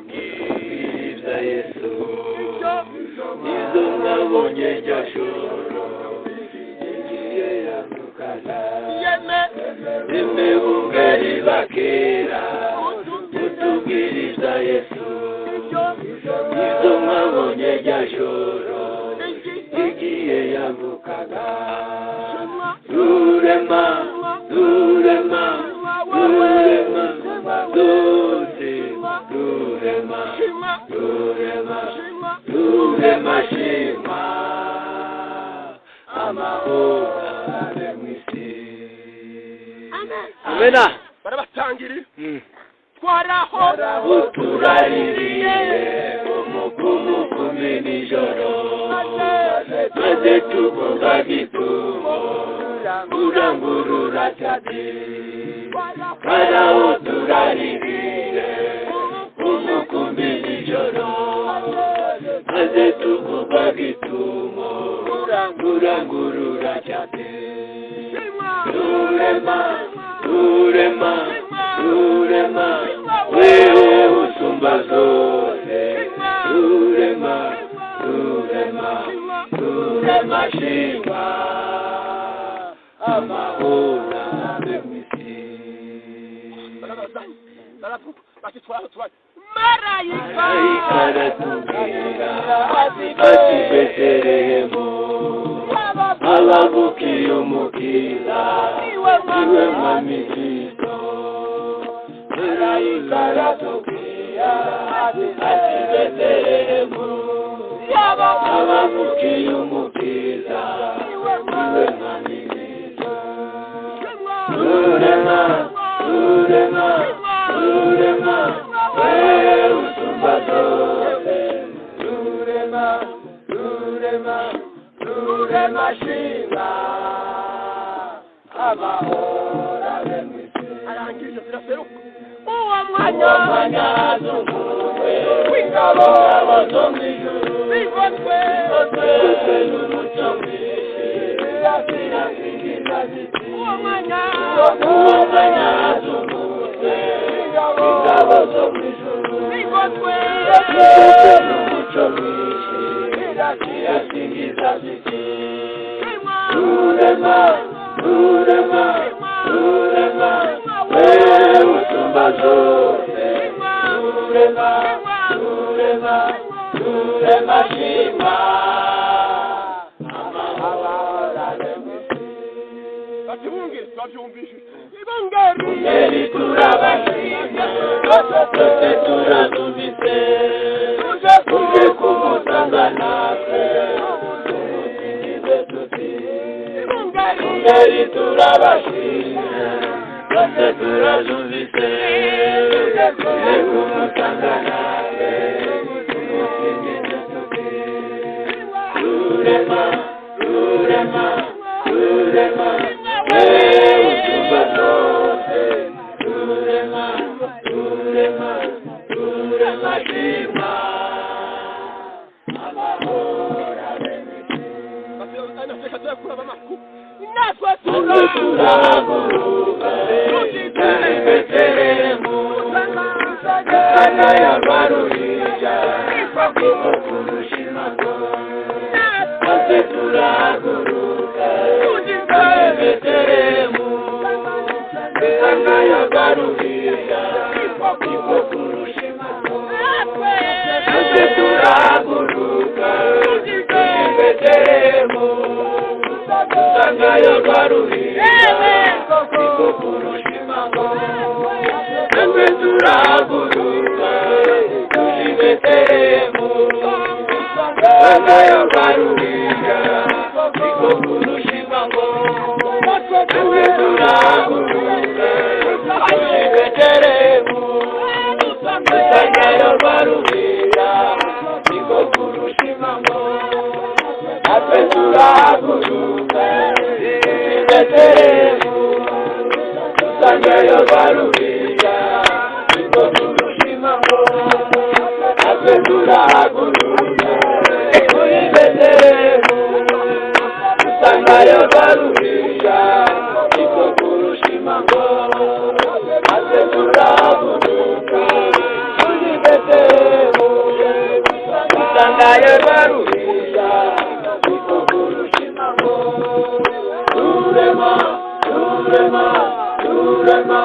Mutubwiriza Yesu, izo mwabonye rya joro igihe yavukaga. Imibungeri bakera, mutubwiriza Yesu, izo mwabonye rya joro igihe yavukaga. Rurema, Rurema, Rurema, zose, Rurema, Rurema, Rurema, shima amahoro abe mu isi. Amena. Barabatangiriye twaraho. Aho turaririye umukumu kumi nijoro, maze tuvuga gitumo kurangurura cyane. Twaraho turaririye umukumi nijoro, maze tuvuga gitumo kurangurura cyane. Rurema, Rurema, Rurema, wewe usumba zose. Rurema, Rurema, Rurema, shima amahoro abe mu isi. Barabazanye baravuga bati twaraho tubari marayika. Marayika aratubwira ati: Betelehemu abavukiye umukiza, niwe Mwami Kristo. Marayika aratubwira ati: Betelehemu abavukiye umukiza, niwe Mwami Kristo. Rurema, Rurema, Rurema, wewe usumba zose. Rurema, Rurema, Rurema, shima amahoro abe mu isi. Arangije ziraseruka uwo mwanya. Uwo mwanya azunguwe w'ingabo, ingabo zo mu ijuru, zigotwe zigotwe n'umucyo mwinshi, zirasingiza ziti. Uwo mwanya. Uwo mwanya azungurutse ingabo zo mu ijuru, zigotwe zigotwe n'umucyo mwinshi, zirasingiza ziti: Rurema, Rurema, Rurema, wewe usumba zose. Rurema, Rurema, Rurema, shima amahoro abe mu isi. Bati bungeri twabyumvishije ibungeri. Ngeri turabashimye, twese turazumvise, tuje kumusanga natwe tumusingize tuti. Ibungeri. Ngeri turabashimye, twese turazumvise, tuje kumusanga natwe tumusingize tuti. Rurema, Rurema, Rurema, wewe usumba zose. Rurema, Rurema, Rurema, shima amahoro abe mu isi. Bati anafika tuyakura amakuru natwe. Maze turahaguruka turi Betelehemu, dusanga ya rwa ruhinja niko kurusha impago. Maze turahaguruka turi Betelehemu, dusanga ya rwa ruhinja niko kurusha impago. Maze turahaguruka turi Betelehemu, dusangayo rwa ruhinja niko kurusha impago. Maze turahaguruka turi Betelehemu, dusangayo rwa ruhinja niko kurusha impago. Maze turahaguruka turi Betelehemu, dusangayo rwa ruhinja niko kurusha impago. Natwe turahaguruka turi Betelehemu, dusangayo rwa ruhinja niko kurusha impago. Natwe turahaguruka turi Betelehemu, dusangayo rwa ruhinja niko kurusha impago. Twabyaye rwa ruhinja niko kurusha impamo. Rurema, rurema, rurema.